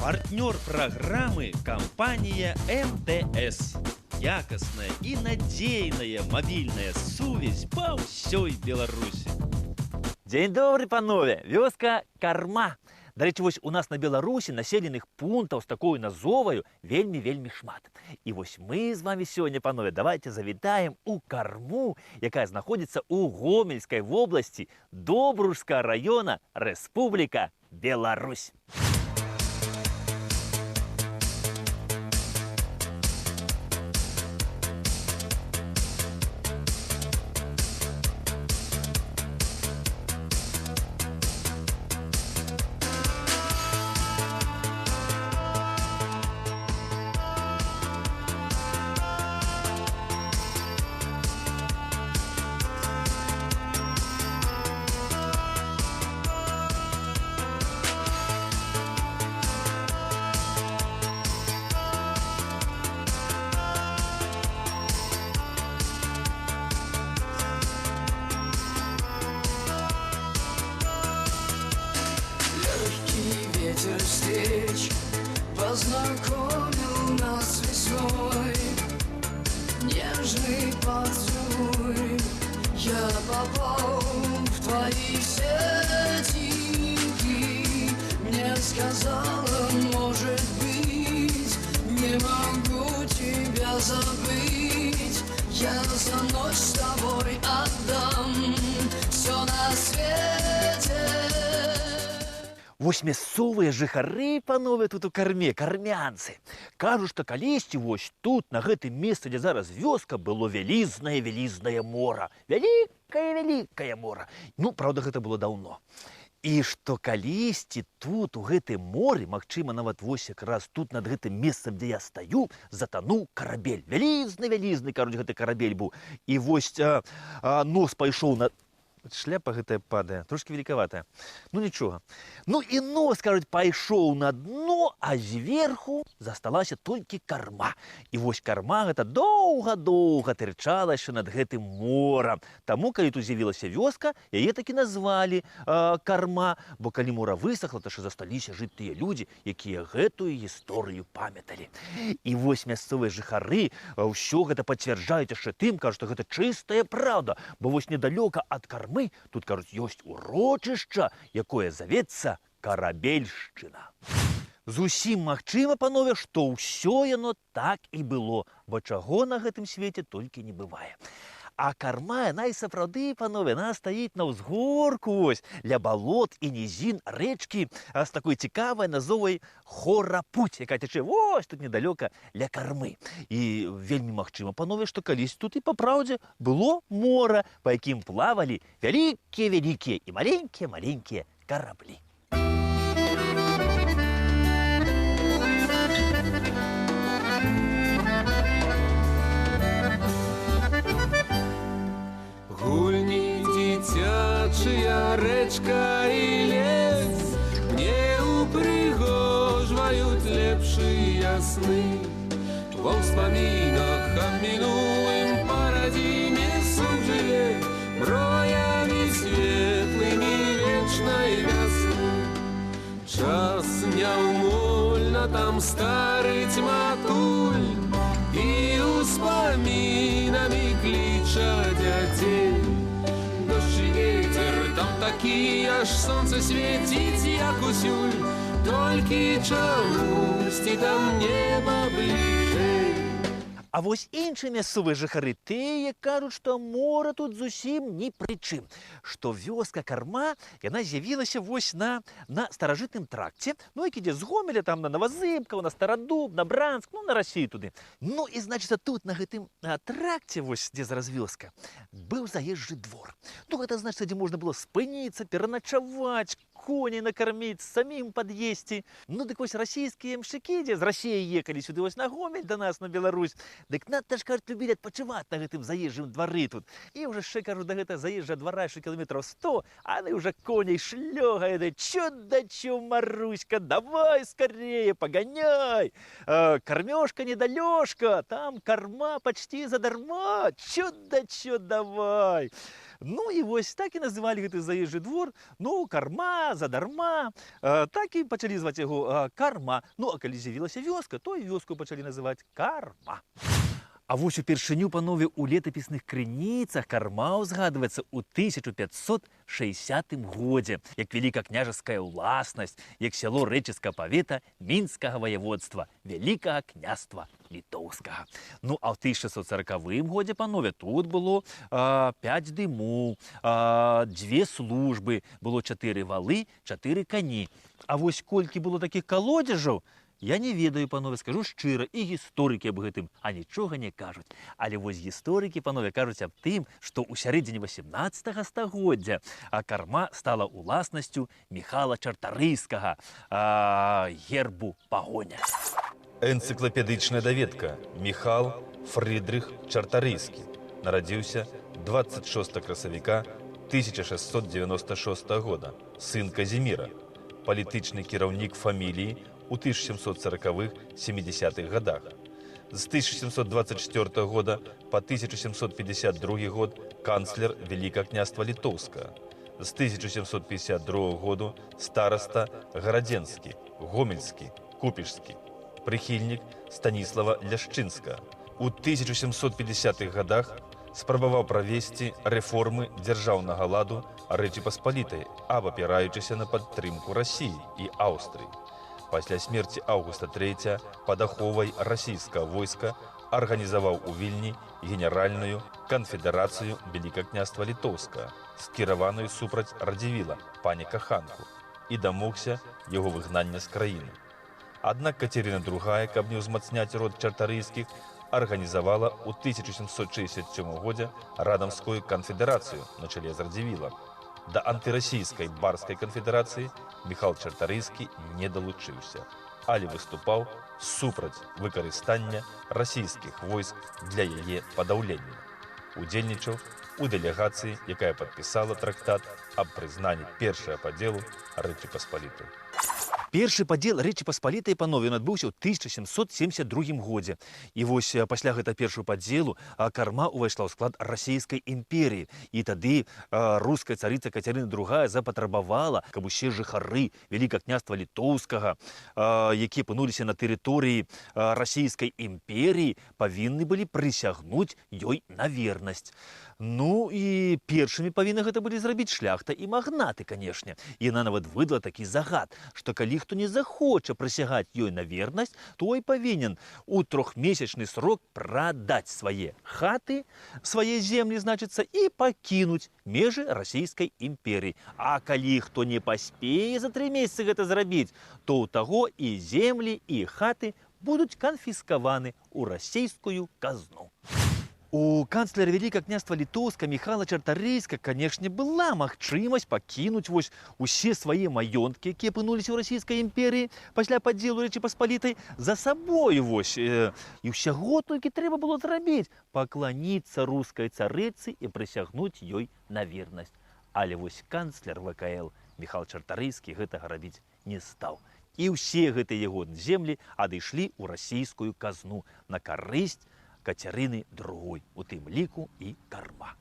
Партнёр праграмы кампанія МТС. Якасная і надзейная мабільная сувязь па ўсёй Беларусі. Дзень добры, панове! Вёска Карма. Дарэчы, вось у нас на Беларусі населеных пунктаў з такой назоваю вельмі-вельмі шмат. І вось мы з вами сёння, панове, давайте завітаем у Карму, якая знаходзіцца ў Гомельскай вобласці Добружскага района, Рэспубліка Беларусь. Легкий ветер встреч познакомил нас весной. Нежный поцелуй, я попал в твои сети. Ты мне сказала, может быть, не могу тебя забыть. Я за ночь с тобой отдам все на свете. Вось мясцовыя жыхары, панове, тут у Карме, кармянцы, кажуць, што калісьці вось тут, на гэтым месцы, дзе зараз вёска, было вялізнае-вялізнае мора. Вялікае-вялікае мора. Ну, праўда, гэта было даўно. І што калісьці тут, у гэтым моры, магчыма, нават вось якраз тут, над гэтым месцам, дзе я стаю, затануў карабель. Вялізны-вялізны, кажуць, гэты карабель быў. І вось нос пайшоў на... Шляпа гэтая падае, трошки великоватая. Ну нічога. Ну і нос, кажуць, пайшоў на дно, а зверху засталася толькі карма. І вось карма гэта доўга-доўга тырчала яшчэ над гэтым морам. Таму, калі тут з'явілася вёска, яе такі назвалі Карма, бо калі мора высохла, то яшчэ засталіся жыць тыя людзі, якія гэтую гісторыю памяталі. І вось мясцовыя жыхары ўсё гэта пацвярджаюць яшчэ тым, кажуць, што гэта чыстая праўда, бо вось недалёка ад Кармы тут, кажуць, ёсць урочышча, якое завецца Карабельшчына. Зусім магчыма, панове, што ўсё яно так і было, бо чаго на гэтым свеце толькі не бывае. А Карма, яна і сапраўды, панове, яна стаіць на ўзгорку вось, ля балот і нізін рэчкі, з такой цікавай назовай Хорапуть, якая цячэ вось тут недалёка ля Кармы. І вельмі магчыма, панове, што калісь тут і па праўдзе было мора, па якім плавалі вялікія-вялікія і маленькія-маленькія караблі. Гульні дзіцячыя, рэчка і лес мне упрыгожваюць лепшыя сны. Ва ўспамінах аб мінулым парадзіме сон жыве мроямі светлымі вечнай вясны. Час няўмольна там старыць матуль і успамінамі кліча дзяцей. Дождж і ветер там такі, аж сонца свеціць, як усюль, толькі чамусьці там неба бліжэй. А вось іншыя мясцовыя жыхары тыя кажуць, што мора тут зусім ні пры чым. Што вёска Карма, яна з'явілася вось на старажытным тракце, ну, які ідзе з Гомеля, там на Новазыбкаў, на Старадуб, на Бранск, ну, на Расію туды. Ну, і, значыцца, тут на гэтым тракце, вось, дзе зараз вёска, быў заезджы двор. Ну, гэта значыцца, дзе можна было спыніцца, пераначаваць, коней накарміць, самім пад'есці. Ну, дык вось расійскія ямшчыкі, дзе з Расіі ехалі сюды вось на Гомель да нас, на Беларусь, дык надта ж, кажуць, любілі адпачываць на гэтым заезджым двары тут. І ўжо яшчэ, кажу, да гэтага заезджага двара яшчэ кіламетраў 100, а яны ўжо коней шлёгаюць, да чё да чё, Маруська, давай скорее, погоняй. Кормёжка недалёжка, там корма почти задарма, чё да чё давай. Ну і вось так і называлі гэты заезжы двор, ну, Карма, задарма, так і пачалі зваць яго Карма. Ну, а калі з'явілася вёска, то і вёску пачалі называць Карма. А вось упершыню, панове, у летапісных крыніцах Карма ўзгадваецца ў 1560 годзе, як вялікакняжаская ўласнасць, як сяло Рэчыцкага павета Мінскага ваяводства, Вялікага княства Літоўскага. Ну, а ў 1640 годзе, панове, тут было 5 дымоў, 2 службы, было 4 валы, 4 кані. А вось колькі было такіх калодзежаў, я не ведаю, панове, скажу шчыра, і гісторыкі аб гэтым, а нічога не кажуць. Але вось гісторыкі, панове, кажуць аб тым, што ў сярэдзіне 18 стагоддзя Карма стала уласнасцю Міхала Чартарыйскага, гербу Пагоня. Энцыклапедычная даведка. Міхал Фрыдрых Чартарыйскі нарадзіўся 26 красавіка 1696 года, сын Казіміра, палітычны кіраўнік фаміліі у 1740-70-х годах. З 1724 года по 1752 год канцлер Великого княства Литовского. З 1752 года староста Городенский, Гомельский, Купежский, прыхільнік Станіслава Ляшчынскага. У 1750-х годах спрабаваў правесці рэформы дзяржаўнага ладу Рэчы Паспалітай, абапіраючыся на падтрымку Расіі і Аўстрыі. Пасля смерці Августа III пад аховай расійскага войска арганізаваў у Вільні генеральную канфедэрацыю Вялікага княства Літоўскага, скіраваную супраць Радзівіла, пані каханку, і дамогся яго выгнання з краіны. Аднак Кацярына II, каб не ўзмацняць род Чартарыйскіх, арганізавала ў 1767 годзе Радамскую канфедэрацыю на чале з Радзівілам. Да антырасійскай Барскай канфедэрацыі Міхал Чартарыйскі не далучыўся, але выступаў супраць выкарыстання расійскіх войск для яе падаўлення. Удзельнічаў у дэлегацыі, якая падпісала трактат аб прызнанні першага падзелу Рэчы Паспалітай. Першы падзел Рэчы Паспалітай, панове, ён адбыўся ў 1772 годзе. І вось пасля гэта першага падзелу Карма ўвайшла ў склад Расійскай імперіі. І тады руская царыца Кацярына II запатрабавала, каб усе жыхары Вялікага княства Літоўскага, якія апынуліся на тэрыторыі Расійскай імперіі, павінны былі прысягнуць ёй на вернасць. Ну і першымі павінны гэта былі зрабіць шляхта і магнаты, канешне. І яна нават выдала такі загад, што калі хто не захоча прысягаць ёй на вернасць, той павінен у трохмесячны срок прадаць свае хаты, свае землі, значыцца, і пакінуць межы Расійскай імперіі. А калі хто не паспее за 3 месяцы гэта зрабіць, то ў таго і землі, і хаты будуць канфіскаваны ў расійскую казну. У канцлера Вялікага княства Літоўска Міхала Чартарыйска, канешне, была магчымасць пакінуць вось усе свае маёнткі, якія апынуліся ў Расійскай імперіі пасля падзелу Рэчы Паспалітай, за сабою вось. І ўсяго толькі трэба было зрабіць пакланіцца рускай царыцы і прысягнуць ёй на вернасць. Але вось канцлер ВКЛ Міхал Чартарыйскі гэтага рабіць не стаў. І ўсе гэтыя яго землі адышлі ў расійскую казну на карысць Кацярыны II, у тым ліку і Карма.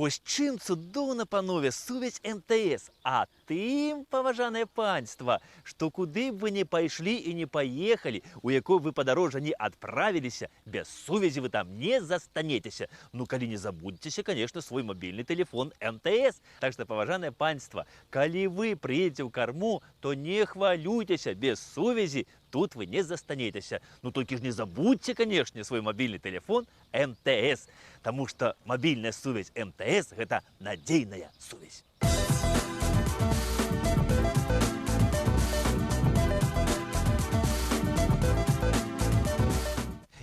Вось чым цудоўна, панове, сувязь МТС. А тым, паважанае панства, што куды б вы не пайшлі і не паехалі, у якое вы падарожжа не адправіліся, без сувязі вы там не застанецеся. Ну, калі не забудзецеся, конечно, свой мабільны телефон МТС. Так што, паважанае панства, калі вы прыедзеце ў Карму, то не хвалюйцеся, без сувязі тут вы не застанецеся. Ну, толькі ж не забудьте, конечно, свой мабільны телефон МТС, таму што мабільная сувязь МТС гэта надзейная сувязь.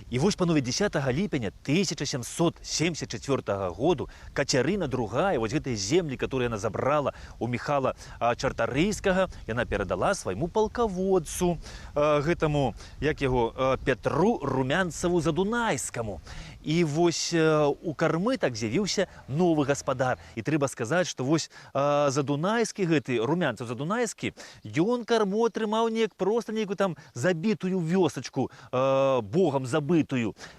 І вось, панове, 10 ліпеня 1774 году Кацярына другая, вось гэтыя землі, которые яна забрала у Михала Чартарыйскага, яна перадала свайму палкаводцу, гэтаму, як яго, Петру Румянцаву Задунайскаму. І вось у Кармы так з'явіўся новы гаспадар. І трэба сказаць, што вось Задунайскі гэты, Румянцаў Задунайскі, ён Карму атрымаў неяк проста нейкую там забітую вёсачку, богам забытую.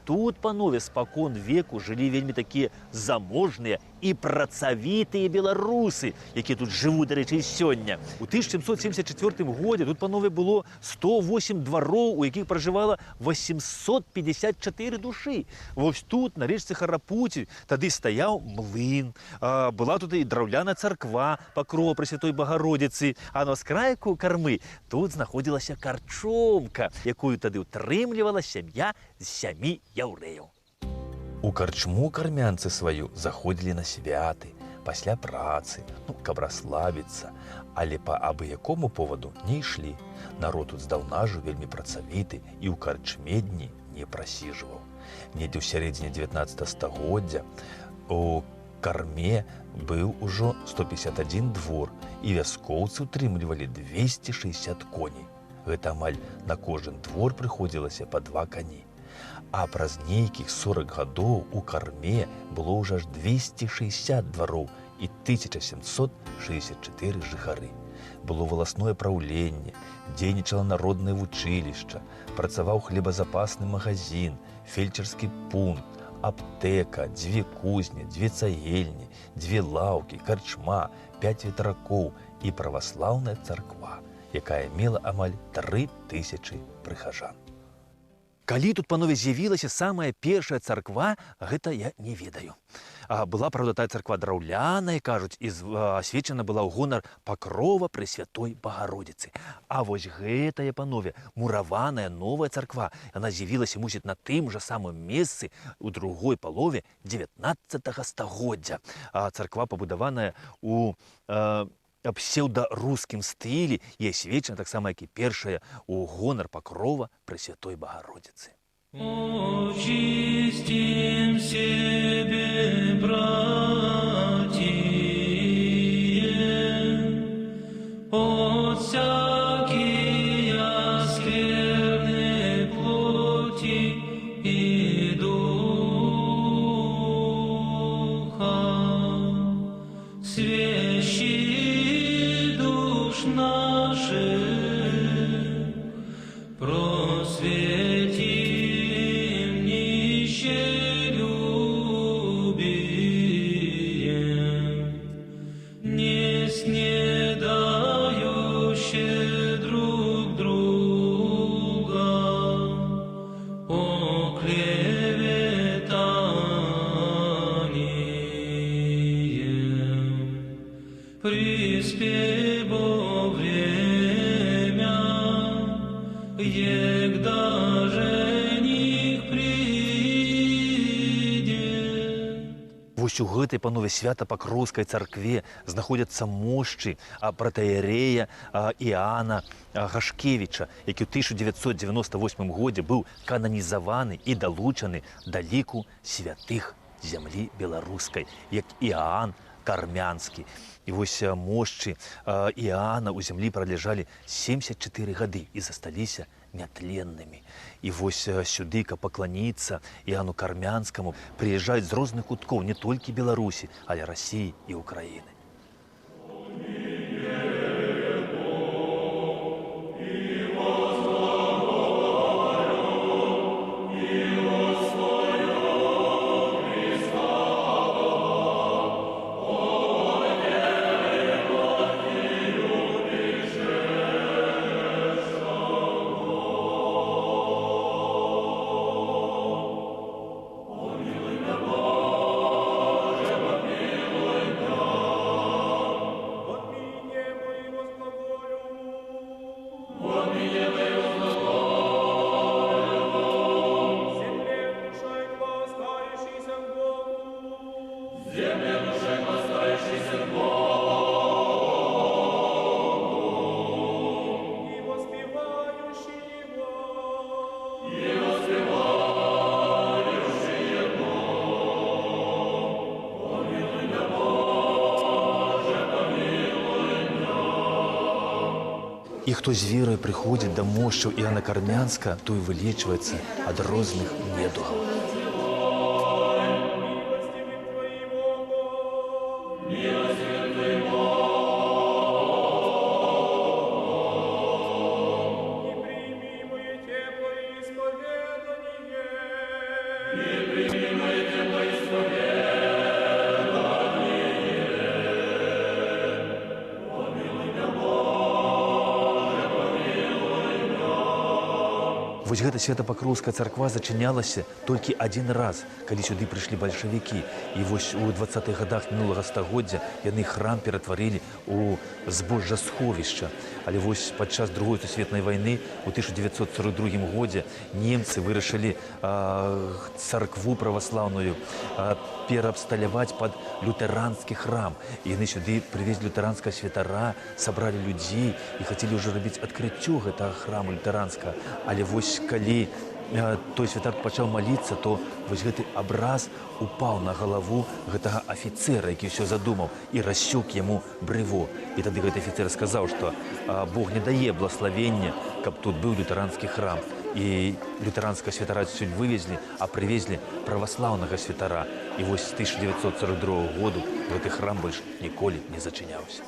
Тут, панове, спакон веку жылі вельмі такія заможныя і працавітыя беларусы, якія тут жывуць, дарэчы, і сёння. У 1774 годзе тут, панове, было 108 двароў, у якіх пражывала 854 душы. Вось тут, на рэчцы Харапуці, тады стаяў млын, была тут і драўляная царква Пакрова Пресвятой Багародзіцы, а на ўскрайку Кармы тут знаходзілася карчомка, якую тады ўтрымлівала сям'я з 7 яўрэяў. У карчму кармянцы сваю заходзілі на святы, пасля працы, ну, каб расслабіцца, але па абы якому поваду не ішлі. Народ тут здаўна жыў вельмі працавіты і ў карчме дні не прасіжваў. Недзе ў сярэдзіне 19 стагоддзя у Карме быў ужо 151 двор, і вяскоўцы ўтрымлівалі 260 коней. Гэта амаль на кожен двор прыходзілася па 2 кані. А праз нейкіх 40 гадоў у Карме было ўжо аж 260 двароў і 1764 жыхары. Было валасное праўленне, дзейнічала народнае вучылішча, працаваў хлебазапасны магазін, фельчарскі пункт, аптэка, 2 кузні, 2 цагельні, 2 лаўкі, карчма, 5 ветракоў і праваслаўная царква, якая мела амаль 3000 прыхажан. Калі тут, панове, з'явілася самая першая царква, гэта я не ведаю. Была, праўда, тая царква драўляная, кажуць, і асвечана была ў гонар Пакрова Пресвятой Багародзіцы. А вось гэтая, панове, мураваная новая царква, яна з'явілася, мусіць, на тым жа самым месцы ў другой палове 19 стагоддзя. Царква пабудаваная у псеўдарускім стылі і асвечана таксама, як і першая, у гонар Пакрова Пресвятой Багародзіцы. Очистим себе, братие, от всякия скверны плоти и духа, свящи душ наших, просветим нищелюбием, не снедающие друг друга оклеветанием. Приспе бо время, егда жених придет. Вось у гэтай, панове, свята-пакроўскай царкве знаходзяцца мошчы пратаіерэя Іоанна Гашкевіча, які ў 1998 годзе быў кананізаваны і далучаны да ліку святых зямлі беларускай, як Іоанн Кармянскі. І вось мошчы Іоанна ў зямлі праляжалі 74 гады і засталіся нятленнымі. І вось сюды, каб пакланіцца Іоанну Кармянскаму, прыязджаюць з розных куткоў не толькі Беларусі, але Расіі і Украіны. І хто з верай прыходзіць да мошчаў Іоанна Кармянскага, той вылечваецца ад розных недугаў. Вось гэта Святапакроўская царква зачынялася толькі адзін раз, калі сюды прыйшлі бальшавікі. І вось у 20-х годах мінулага стагоддзя яны храм ператварылі ў збожжасховішча. Але вось падчас другой сусветнай вайны у 1942 годзе немцы вырашылі царкву праваслаўную пераабсталяваць пад лютэранскі храм. І яны сюды прывезлі лютэранскага святара, сабралі людзей і хацелі ўжо рабіць адкрыццё гэтага храму лютэранскага. Але вось калі той святар пачаў маліцца, то вось гэты абраз упаў на галаву гэтага афіцера, які ўсё задумаў, і рассёк яму брыво. І тады гэты афіцер сказаў, што Бог не дае блаславення, каб тут быў лютэранскі храм. І лютэранскага святара адсюль вывезлі, а прывезлі праваслаўнага святара. І вось з 1942 году гэты храм больш ніколі не зачыняўся.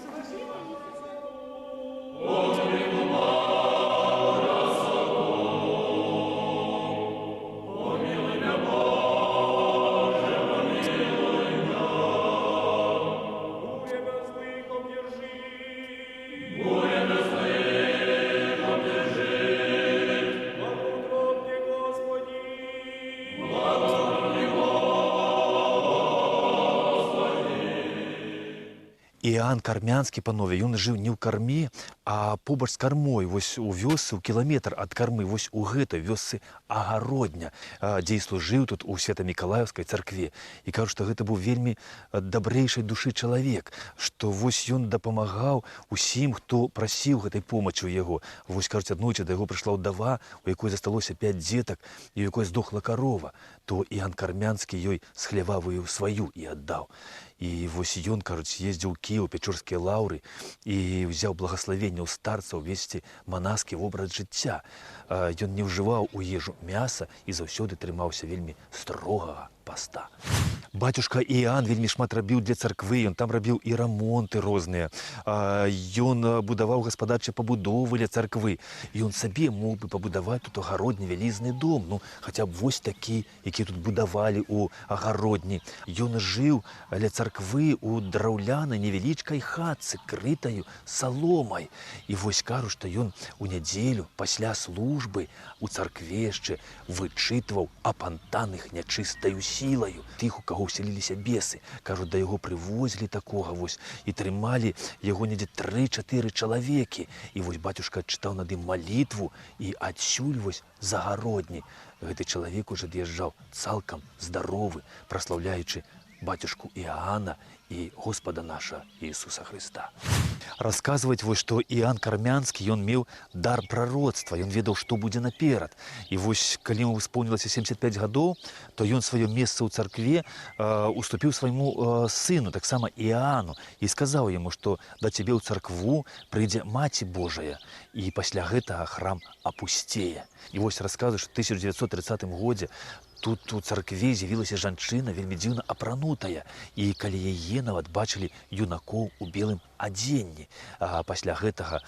Іоанн Кармянскі, панове, ён жыў не ў карме, а побач з кармой, вось у вёсцы, у кіламетр ад кармы, вось у гэтай вёсцы Агародня, дзе і служыў тут у Свята-Мікалаеўскай царкве. І кажуць, што гэта быў вельмі дабрэйшай душы чалавек, што вось ён дапамагаў усім, хто прасіў гэтай помачы ў яго. Вось, кажуць, аднойчы да яго прыйшла ўдава, у якой засталося 5 дзетак і у якой здохла карова, то Іоанн Кармянскі ёй з хлява выяў сваю і аддаў. І вось ён, кажуць, ездзіў у Кіеў, Пячорскія лаўры і ўзяў благаславенне ў старцаў весці манаскі вобраз жыцця. Ён не ўжываў у ежу мяса і заўсёды трымаўся вельмі строгага паста. Бацюшка Іоанн вельмі шмат рабіў для царквы, ён там рабіў і рамонты розныя. Ён будаваў гаспадарчыя пабудовы ля царквы. Ён сабе мог бы пабудаваць тут агародні вялізны дом, ну, хаця б вось такі, які тут будавалі ў агародні. Ён жыў ля царквы ў драўлянай невялічкай хатцы, крытаю саломай. І вось кажуць, што ён у нядзелю пасля службы у царкве яшчэ вычытваў апантаных нячыстаю сілаю, тых, у каго ўсяліліся бесы. Кажуць, да яго прывозілі такога вось і трымалі яго недзе 3-4 чалавекі. І вось бацюшка чытаў над ім малітву, і адсюль вось з агародні гэты чалавек уже ад'язджаў цалкам здаровы, праслаўляючы бацюшку Іоанна і Господа наша Ісуса Хрыста. Расказваць вось, што Іоанн Кармянскі, ён меў дар прароцтва, ён ведаў, што будзе наперад. І вось, калі яму исполнилася 75 гадоў, то ён сваё месца ў царкве уступіў свайму сыну, таксама Іоанну, і сказаў яму, што да цябе ў царкву прыйдзе Маці Божая, і пасля гэтага храм апусцее. І вось расказваюць, што ў 1930 годзе тут у царкве з'явілася жанчына, вельмі дзіўна апранутая, і калі яе нават бачылі юнакоў у белым адзенні. А пасля гэтага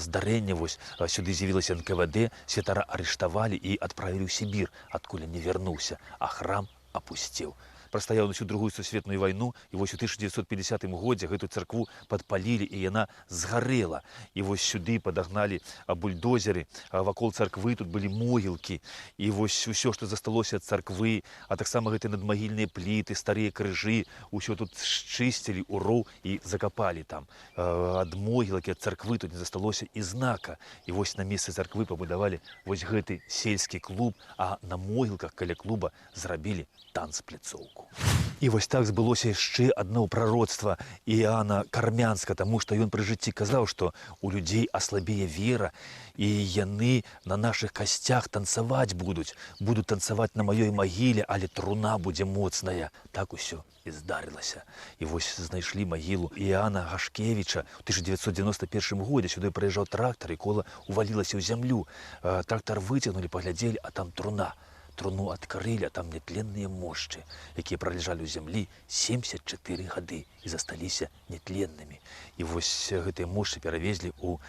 здарэння вось сюды з'явілася НКВД, святара арыштавалі і адправілі ў Сібір, адкуль не вярнуўся, а храм апусцеў. Прастаяў на всю другую сусветную вайну, і вось у 1950 годзе гэту царкву падпалілі, і яна згарэла. І вось сюды падагналі бульдозеры, вакол царквы тут былі могілкі. І вось усё, што засталося ад царквы, а таксама гэтыя надмагільныя пліты, старыя крыжы, усё тут счысцілі ў роў і закапалі там. Ад могілкі, ад царквы тут не засталося і знака. І вось на месцы царквы пабудавалі вось гэты сельскі клуб, а на могілках каля клуба зрабілі танцпляцоўку. Богу. І вось так збылося яшчэ адно прароцтва Іоанна Кармянска, таму што ён пры жыцці казаў, што у людзей аслабее вера, і яны на нашых касцях танцаваць будуць, будуць танцаваць на маёй магіле, але труна будзе моцная. Так усё і здарылася. І вось знайшлі магілу Іоанна Гашкевіча ў 1991 годзе. Сюды прыязджаў трактар, і кола увалілася ў зямлю. Трактар выцягнулі, паглядзелі, а там труна. Труну адкрылі, а там нетленныя мошчы, якія праляжалі ў зямлі 74 гады і засталіся нетленнымі. І вось гэтыя мошчы перавезлі ў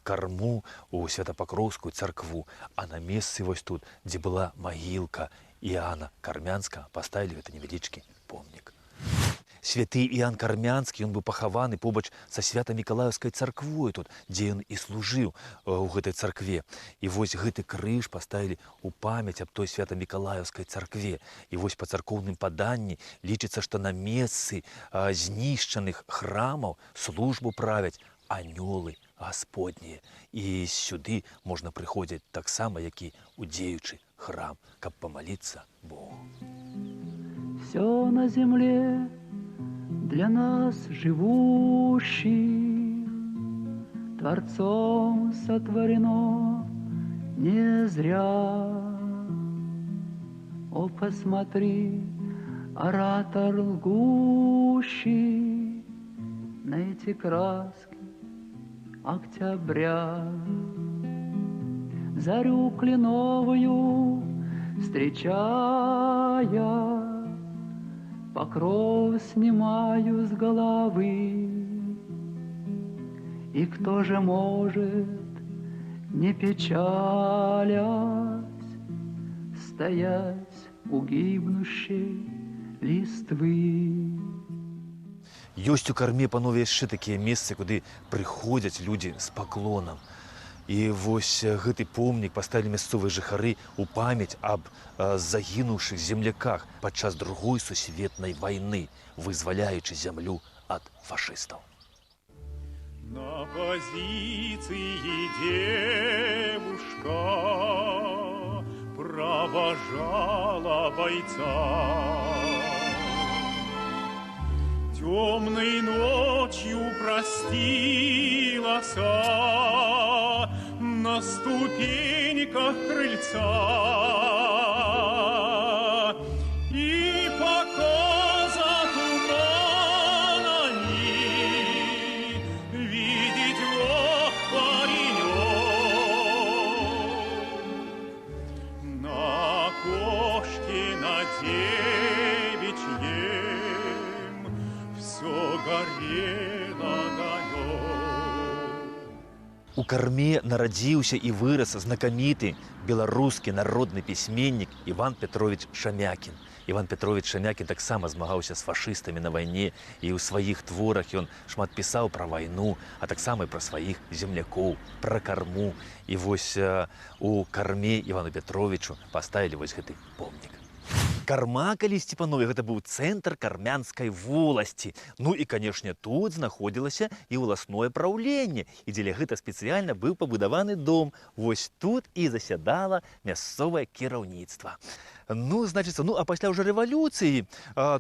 Карму, у Святапакроўскую царкву, а на месцы вось тут, дзе была магілка Іоанна Кармянска, паставілі гэты невялічкі помнік. Святы Іоанн Кармянскі, ён быў пахаваны побач са Свята-Мікалаеўскай царквой тут, дзе ён і служыў у гэтай царкве. І вось гэты крыж паставілі ў памяць аб той Свята-Мікалаеўскай царкве. І вось па царкоўным паданні лічыцца, што на месцы знішчаных храмаў службу правяць анёлы Гасподнія. І сюды можна прыходзіць таксама, як і ў дзеючы храм, каб памаліцца Богу. Всё на земле для нас, живущих, Творцом сотворено не зря. О, посмотри, оратор лгущий, на эти краски октября. Зарю кленовую встречая, покров снимаю с головы. И кто же может, не печалясь, стоять у гибнущей листвы? Ёсць у Карме, панове, яшчэ такія месцы, куды прыходзяць людзі з паклонам. І вось гэты помнік паставілі мясцовыя жыхары ў памяць аб загінуўшых земляках падчас другой сусветнай вайны, вызваляючы зямлю ад фашыстаў. На позиции девушка провожала бойца. Темной ночью простилась на ступеньках крыльца. И пока за туманами видеть мог паренек, на окошке на девичьем все горело огонек. У Карме нарадзіўся і вырас знакаміты беларускі народны пісьменнік Іван Пятровіч Шамякін. Іван Пятровіч Шамякін таксама змагаўся з фашыстамі на вайне, і ў сваіх творах ён шмат пісаў пра вайну, а таксама і пра сваіх землякоў, пра Карму. І вось у Карме Івану Пятровічу паставілі вось гэты помнік. Карма калісьці, панове, гэта быў цэнтр кармянскай воласці. Ну і, канешне, тут знаходзілася і ўласное праўленне. І дзеля гэта спецыяльна быў пабудаваны дом. Вось тут і засядала мясцовае кіраўніцтва. Ну, значыцца, ну, а пасля ўжо рэвалюцыі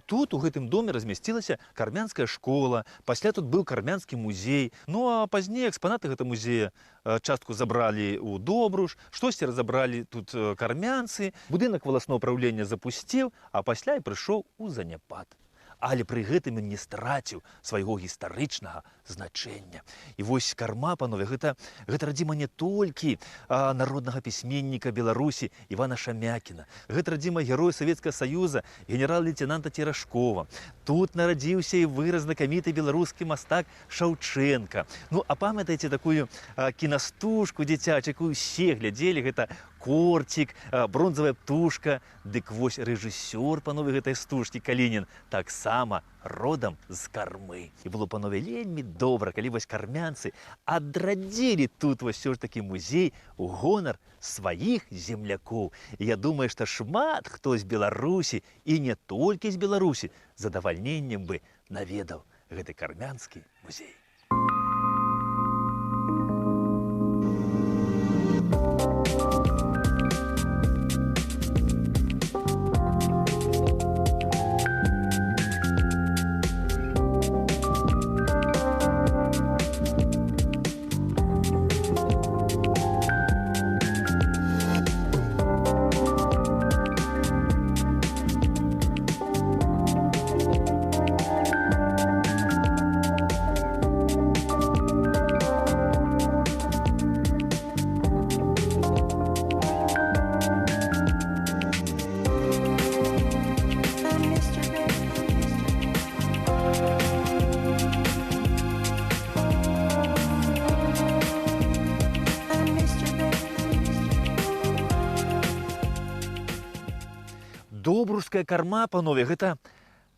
тут, у гэтым доме, размясцілася кармянская школа, пасля тут быў кармянскі музей. Ну, а пазней экспанаты гэта музея частку забралі ў Добруш, штосьці разабралі тут кармянцы. Будынак валаснога праўлення запусцеў, а пасля і прыйшоў у заняпад. Але пры гэтым ён не страціў свайго гістарычнага значэння. І вось Карма, панове, гэта радзіма не толькі народнага пісьменніка Беларусі Івана Шамякіна. Гэта радзіма героя Савецкага Саюза генерал-лейтенанта Терашкова. Тут нарадзіўся і вырас знакаміты беларускі мастак Шаўчэнка. Ну, а памятаеце такую кінастужку дзіцячую, якую ўсе глядзелі, гэта Корцік, бронзавая птушка. Дык вось рэжысёр, панове, гэтай стужкі Калінін таксама родам з Кармы. І было, панове, вельмі добра, калі вось кармянцы адрадзілі тут вось усё ж такі музей у гонар сваіх землякоў. І я думаю, што шмат хто з Беларусі, і не толькі з Беларусі, з задавальненнем бы наведаў гэты кармянскі музей. Добрушская карма, панове, гэта,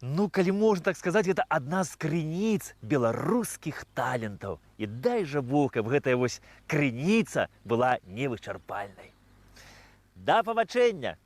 ну, калі можна так сказаць, гэта адна з крыніц беларускіх талентаў. І дай жа Бог, каб гэтая вось крыніца была невычарпальнай. Да пабачэння!